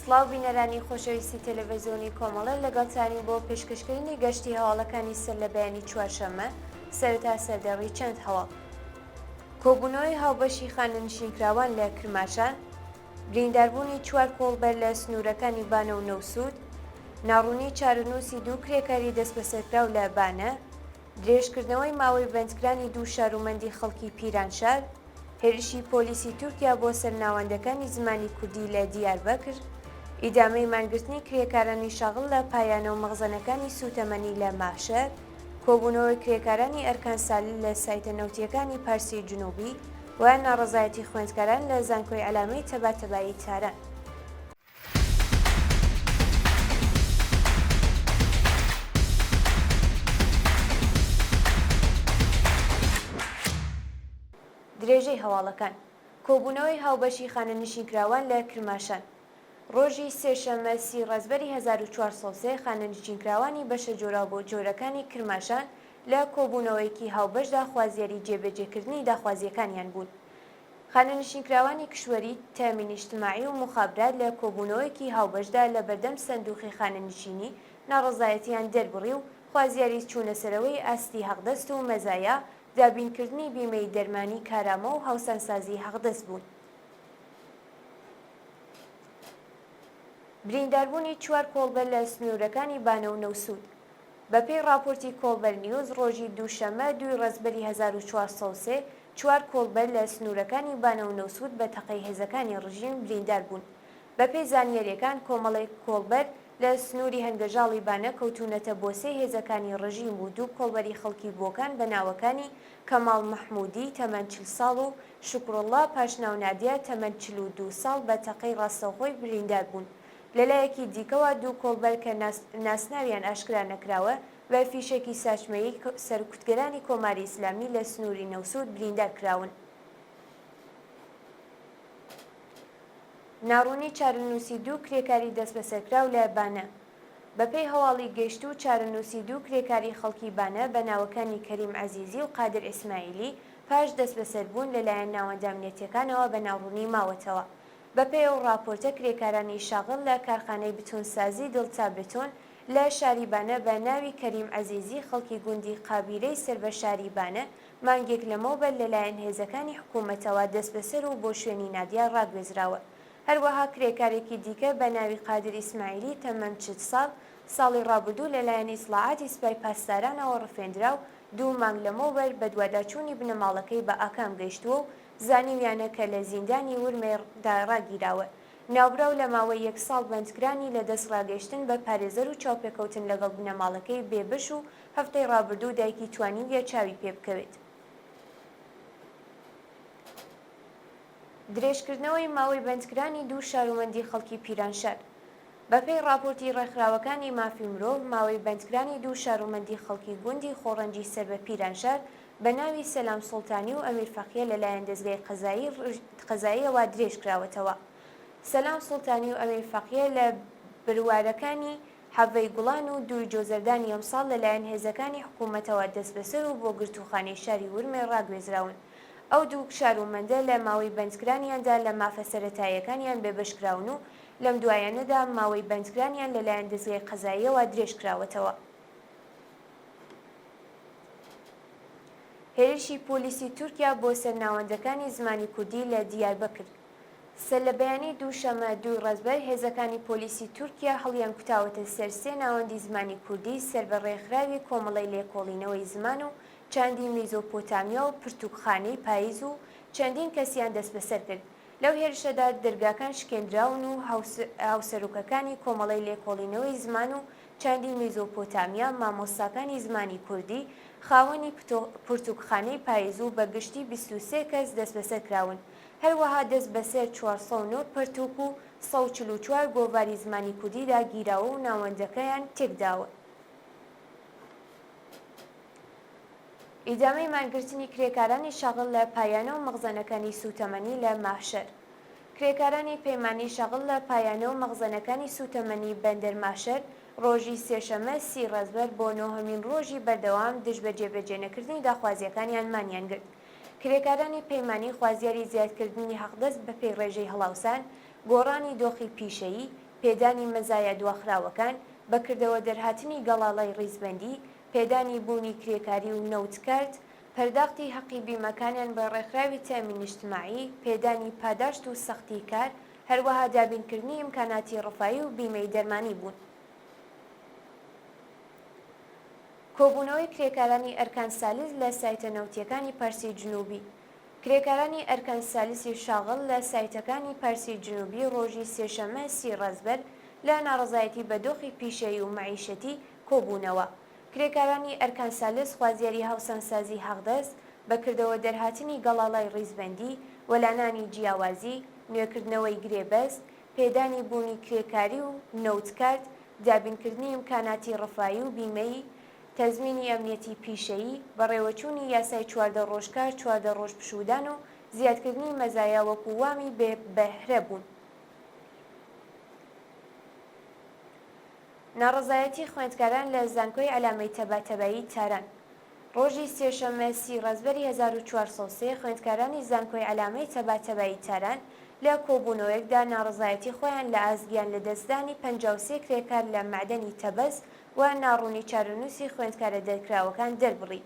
سڵاو بینەرانی خۆشەویستی تەلەڤزیۆنی کۆمەڵە لەگەڵتانین بۆ پێشکەشکردنی گەشتی هەواڵەکانی سەر لە بەیانی چوارشەممە سەرەتا سەردەڕی چەند هەواڵ کۆبوونەوەی هاوبەشی خانەنشینکراوان لە کرماشان برینداربوونی چوار کۆڵبەر لە سنوورەکانی بانە و نەوسوود ناڕوونی چارەنووسی دوو کرێکاری دەستبەسەرکراو لە بانە درێژکردنەوەی ماوەی بەندکرانی دوو شارومەندی خەڵکی پیرانشار، هێرشی پۆلیسی تورکیا بۆ سەر ناوەندەکانی زمانی کوردی لە دیاربەکر، ئیدامەی مانگرتنی کرێکارانی شاغڵ لە پایانە و مەخزەنەکانی سووتەمەنی لە ماهشەر، کۆبوونەوەی کرێکارانی ئەرکان سالل لە سایتە نەوتییەکانی پارسی جنوبی و ناڕەزایەتی خوێندکاران لە زانکۆی عەلامەی تەباتەبایی تاران. درێژەی هەواڵەکان کۆبوونەوەی هاوبەشی خانەنشینکراوان لە کرماشان ڕۆژی سێشەممە سی ڕەزبەری 1403 خانەنشینکراوانی بەشە جۆراوجۆرەکانی کرماشان لە کۆبوونەوەیەکی هاوبەشدا خوازیاری جێبەجێکردنی داخوازییەکانیان بوون. خانەنشینکراوانی کشوەری تامین ئیجتماعی و موخابرات لە کۆبوونەوەیەکی هاوبەشدا لە بەردەم سەندووقی خانەنشینی ناڕەزایەتیان دەربڕی و خوازیاری چوونەسەرەوەی ئاستی حەقدەست و مەزایا، دابینکردنی بیمەی دەرمانی کارامە و هاوسانسازی حەقدەست بوون. برینداربوونی چوار کۆڵبەر لە سنوورەکانی بانە و نەوسوود. بەپێی ڕاپۆرتی کۆڵبەر نیوز، ڕۆژی دووشەممە دووی ڕەزبەری 1403، چوار کۆڵبەر لە سنوورەکانی بانە و نەوسوود بە تەقەی هێزەکانی ڕژیم بریندار بوون. بەپێی زانیارییەکان کۆمەڵێک کۆڵبەر لە سنووری هەنگەژاڵی بانە کەوتوونەتە بۆسەی هێزەکانی ڕژیم و دوو کۆڵبەری خەڵکی بۆکان بە ناوەکانی کەماڵ مەحموودی تەمەن 40 ساڵ و شوکروڵڵا پاشناو نادیە تەمەن 42 ساڵ بە تەقەی ڕاستەوخۆی بریندار بوون. لەلایەکی دیکەوە دوو کۆڵبەر کە ناسناویان ئاشکرا نەکراوە بە فیشەکی ساچمەیی سەرکوتگەرانی کۆماری ئیسلامی لە سنووری نەوسوود بریندار کراون. ناڕوونی چارەنووسی دوو کرێکاری دەستبەسەرکراو لە بانە بەپێی هەواڵی گەیشتوو چارەنووسی دوو کرێکاری خەڵکی بانە بە ناوەکانی کەریم عەزیزی و قادر ئیسماعیلی پاش دەستبەسەربوون لەلایەن ناوەندە ئەمنیەتییەکانەوە بە ناڕوونی ماوەتەوە. بەپێی ئەو ڕاپۆرتە کرێکارانی شاغڵ لە کارخانەی بتونسازی دڵتا بتۆن لە شاری بانە بە ناوی کەریم عەزیزی خەڵکی گوندی قابیرەی سەر بە شاری بانە مانگێک لەمەوبەر لەلایەن هێزەکانی حکوومەتەوە دەستبەسەر و بۆ شوێنی نادیار ڕاگوێزراوە. هەروەها کرێکارێکی دیکە بە ناوی قادر ئیسماعیلی تەمەن 40 ساڵ، ساڵی ڕابردوو لەلایەن ئیتڵاعاتی سپای پاسدارانەوە ڕفێندرا و دوو مانگ لەمەوبەر بەدواداچوونی بنەماڵەکەی بە ئاکام گەیشتووە و زانیویانە کە لە زیندانی ورمێ دا ڕاگیراوە. ناوبراو لە ماوەی یەک ساڵ بەندکرانی لە دەست ڕاگەیشتن بە پارێزەر و چاوپێکەوتن لەگەڵ بنەماڵەکەی بێبەش و هەفتەی ڕابردوو دایکی توانیویە چاوی پێ بکەوێت. درێژکردنەوەی ماوەی بەندکرانی دوو شارومەندی خەڵکی پیرانشار. بەپێی ڕاپۆرتی ڕێکخراوەکانی مافی مرۆڤ، ماوەی بەندکرانی دوو شارومەندی خەڵکی گوندی خۆڕەنجی سەر بە پیرانشار بە ناوی سەلام سوڵتانی و ئەمیر فەقیە لەلایەن دەزگای قەزایی قەزاییەوە درێژکراوەتەوە. سەلام سوڵتانی و ئەمیر فەقیە لە بروارەکانی حەڤەی گوڵان و دووی جۆزەردانی ئەمساڵ لەلایەن هێزەکانی حکوومەتەوە دەستبەسەر و بۆ گرتووخانەی شاری ورمێ ڕاگوێزراون. ئەو دوو شارومەندە لە ماوەی بەندکرانیاندا لە مافە سەرەتاییەکانیان بێبەشکراون و لەم دوایانەدا ماوەی بەندکرانیان لەلایەن دەزگای قەزاییەوە درێژکراوەتەوە. هێرشی پۆلیسی تورکیا بۆ سەر ناوەندەکانی زمانی کوردی لە دیاربەکر سەرلەبەیانی دووشەممە دووی ڕەزبەر هێزەکانی پۆلیسی تورکیا هەڵیانکوتاوەتە سەر سێ ناوەندی زمانی کوردی سەر بە ڕێکخراوی کۆمەڵەی لێکۆڵینەوەی زمان و چاندی میزۆپۆتامیا و پرتوکخانەی پایز و چەندین کەسیان دەستبەسەر کرد. لەو هێرشەدا دەرگاکان شکێندراون و هاوسەرۆکەکانی کۆمەڵەی لێکۆڵینەوەی زمان و چاندی میزۆپۆتامیا، مامۆستاکانی زمانی کوردی، خاوەنی پرتوکخانەی پایز و بە گشتی 23 کەس دەستبەسەر کراون. هەروەها دەست بەسەر 409 پەرتوک و 144 گۆڤاری زمانی کوردیدا گیراوە و ناوەندەکەیان تێکداوە. ئیدامەی مانگرتنی کرێکارانی شەغڵ لە پایانە و مەخزەنەکانی سووتەمەنی لە ماهشەر کرێکارانی پەیمانی شەغڵ لە پایانە و مەخزەنەکانی سووتەمەنی بەندەر ماهشەر ڕۆژی سێشەممە سی ڕەزبەر بۆ نۆهەمین ڕۆژی بەردەوام دژ بە جێبەجێنەکردنی داخوازییەکانیان مانیان گرت. کرێکارانی پەیمانی خوازیاری زیادکردنی حەقدەست بەپێی ڕێژەی هەڵاوسان، گۆڕانی دۆخی پیشەیی، پێدانی مەزایا دواخراوەکان، بە کردەوە دەرهاتنی گەڵاڵەی ڕیزبەندی، پێدانی بوونی کرێکاری و نەوت کارت، پەرداختی هەقی بیمەکانیان بە ڕێکخراوی تەئمین ئیجتماعی، پێدانی پاداشت و سەختی کار، هەروەها دابینکردنی ئیمکاناتی ڕفاهی و بیمەی دەرمانی بوون. کۆبوونەوەی کرێکارانی ئەرکان سالس لە سایتە نەوتییەکانی پارسی جنوبی کرێکارانی ئەرکان سالسی شاغڵ لە سایتەکانی پارسی جنوبی ڕۆژی سێشەممە سی ڕەزبەر لە ناڕەزایەتی بە دۆخی پیشەیی و مەعیشەتی کۆبوونەوە. کرێکارانی ئەرکان سالس خوازیاری هاوسانسازی حەقدەست، بە کردەوە دەرهاتنی گەڵاڵای ڕیزبەندی، وەلانانی جیاوازی، نوێکردنەوەی گرێبەست، پێدانی بوونی کرێکاری و نەوت کارت، دابینکردنی ئیمکاناتی ڕەفایی و بیمەیی، تەزمینی ئەمنیەتی پیشەیی، بەڕێوەچوونی یاسای 14 ڕۆژ کار 14 ڕۆژ پشوودان و زیادکردنی مەزایا وەکوو وامی بێ بەهرە بوون. ناڕەزایەتی خوێندکاران لە زانکۆی عەلامەی تەباتەبایی تاران ڕۆژی سێشەممە سی ڕەزبەری 1403 خوێندکارانی زانکۆی عەلامەی تەباتەبایی تاران لە کۆبوونەوەیەکدا ناڕەزایەتی خۆیان لە ئاست گیانلەدەستدانی 53 کرێکار لە مەعدەنی تەبەس و ناڕوونی چارەنووسی خوێندکارە دەرکراوەکان دەربڕی.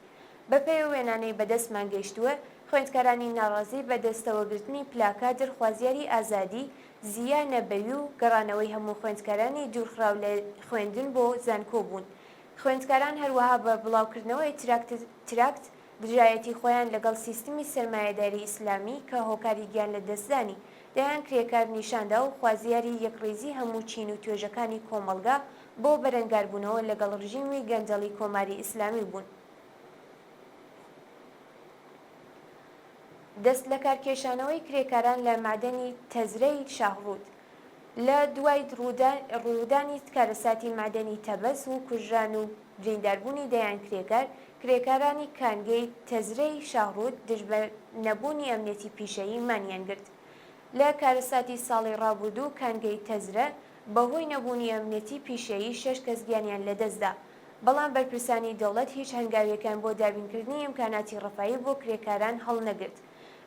بەپێی ئەو وێنانەی بەدەستمان گەیشتووە، خوێندکارانی ناڕازی بە دەستەوەگرتنی پلاکادر خوازیاری ئازادی زیا نەبەوی و گەڕانەوەی هەموو خوێندکارانی دوورخراو لە خوێندن بۆ زانکۆ بوون. خوێندکاران هەروەها بە بڵاوکردنەوەی تراکت دژایەتی خۆیان لەگەڵ سیستمی سەرمایەداری ئیسلامی کە هۆکاری گیانلەدەستدانی دەیان کرێکار نیشاندا و خوازیاری یەکڕیزی هەموو چین و توێژەکانی کۆمەڵگا بۆ بەرەنگاربوونەوە لەگەڵ ڕژیمی گەندەڵی کۆماری ئیسلامی بوون. دەستلەکارکێشانەوەی کرێکاران لە مەعدەنی تەزرەی شاهڕوود لە دوای ڕوودانی کارەساتی مەعدەنی تەبەس و کوژران و برینداربوونی دەیان کرێکار، کرێکارانی کانگەی تەزرەی شاهڕوود دژ بە نەبوونی ئەمنیەتی پیشەیی مانیان گرت. لە کارەساتی ساڵی ڕابوردوو کانگەی تەزرە بەهۆی نەبوونی ئەمنیەتی پیشەیی شەش کەس گیانیان لەدەستدا، بەڵام بەرپرسانی دەوڵەت هیچ هەنگاوێکیان بۆ دابینکردنی ئیمکاناتی ڕەفایی بۆ کرێکاران هەڵنەگرت.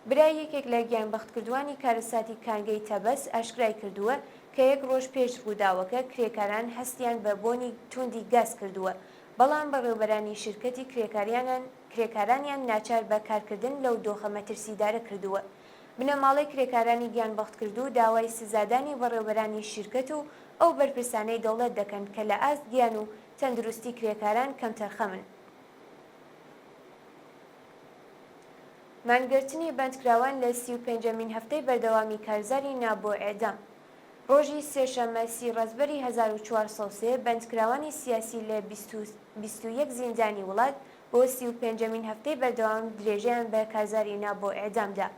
برای یەکێک لە گیانبەختکردووانی کارەساتی کانگەی تەبەس ئاشکرای کردووە کە یەک ڕۆژ پێش ڕووداوەکە کرێکاران هەستیان بە بۆنی توندی گاز کردووە، بەڵام بەڕێوبەرانی شیرکەتی کرێکارانیان ناچار بە کارکردن لەو دۆخە مەترسیدارە کردووە. بنەماڵەی کرێکارانی گیانبەختکردوو داوای سزادانی بەڕێوبەرانی شیرکەت و ئەو بەرپرسانەی دەوڵەت دەکەن کە لە ئاست گیان و تەندروستی کرێکاران کەمتەرخەمن. مانگرتنی بەندکراوان لە 35مین هەفتەی بەردەوامی کارزاری نا بۆ ئێعدام. ڕۆژی سێشەممە سی ڕەزبەری 1403 بەندکراوانی سیاسی لە 21 زیندانی وڵات بۆ 35مین هەفتەی بەردەوام درێژەیان بە کارزاری نا بۆ ئێعدام دا.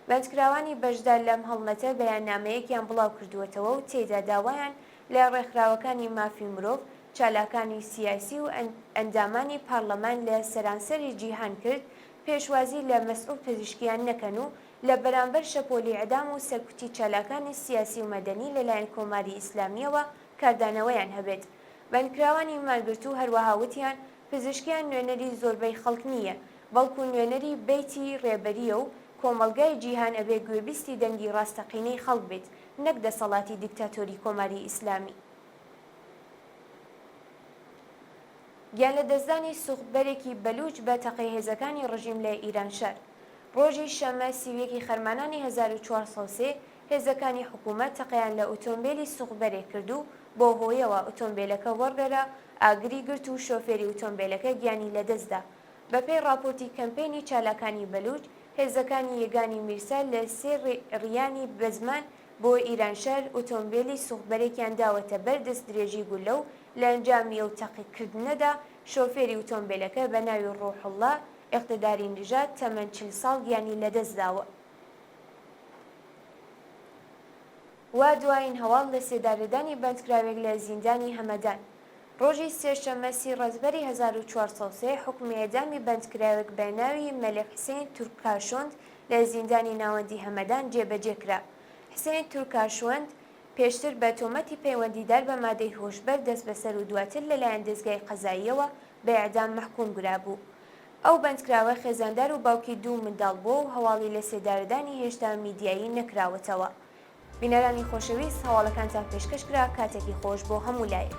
بەندکراوانی بەشدار لەم هەڵمەتە بەیاننامەیەکیان بڵاوکردووەتەوە و تێیدا داوایان لە ڕێکخراوەکانی مافی مرۆڤ، چالاکانی سیاسی و ئەندامانی پارلەمان لە سەرانسەری جیهان کرد پێشوازی لە مەسعود پزیشکیان نەکەن و لە بەرامبەر شەپۆلی ئیعدام و سەرکوتی چالاکانی سیاسی و مەدەنی لەلایەن کۆماری ئیسلامییەوە کاردانەوەیان هەبێت. بەندکراوانی مانگرتوو هەروەها وتیان پزیشکیان نوێنەری زۆربەی خەڵک نییە، بەڵکو نوێنەری بەیتی ڕێبەرییە و کۆمەڵگای جیهان ئەبێ گوێبیستی دەنگی ڕاستەقینەی خەڵک بێت نەک دەسەڵاتی دیکتاتۆری کۆماری ئیسلامی. گیانلەدەستدانی سوختبەرێکی بەلووچ بە تەقەی هێزەکانی ڕژیم لە ئیرانشار. ڕۆژی شەممە 31 ی خەرمانانی 1403 هێزەکانی حکوومەت تەقەیان لە ئوتۆمبێلی سوختبەرێک کرد و بەو هۆیەوە ئوتۆمبێلەکە وەڕگەرا، ئاگری گرت و شۆفێری ئوتۆمبێلەکە گیانی لەدەستدا. بەپێی ڕاپۆرتی کەمپەینی چالاکانی بەلووچ، هێزەکانی یەگانی میرسا لە سێ ڕیانی بەزمان بۆ ئیرانشەهر ئوتۆمبێلی سوختبەرێکیان داوەتە بەر دەستدرێژی گوللە و لە ئەنجامی ئەو تەقەکردنەدا شۆفێری ئوتۆمبێلەکە بە ناوی ڕوحوڵڵا ئیقتداری نژاد تەمەن 40 ساڵ گیانی لەدەستداوە. و دوایین هەواڵ لەسێدارەدانی بەندکراوێک لە زیندانی هەمەدان. ڕۆژی سێشەممە سی ڕەزبەری 1403 حوکمی ئێعدامی بەندکراوێک بە ناوی مەلک حسین تورککاشوند لە زیندانی ناوەندی هەمەدان جێبەجێ کرا. حسین تورکاشوەند پێشتر بە تۆمەتی پەیوەندیدار بە مادەی هۆشبەر دەستبەسەر و دواتر لەلایەن دەزگای قەزاییەوە بە ئێعدام مەحکووم کرابوو. ئەو بەندکراوە خێزاندار و باوکی دوو منداڵ بووە و هەواڵی لەسێدارەدانی هێشتا میدیایی نەکراوەتەوە. بینەرانی خۆشەویست هەواڵەکانتان پێشکەش کرا کاتێکی خۆش بۆ هەموو لایەک.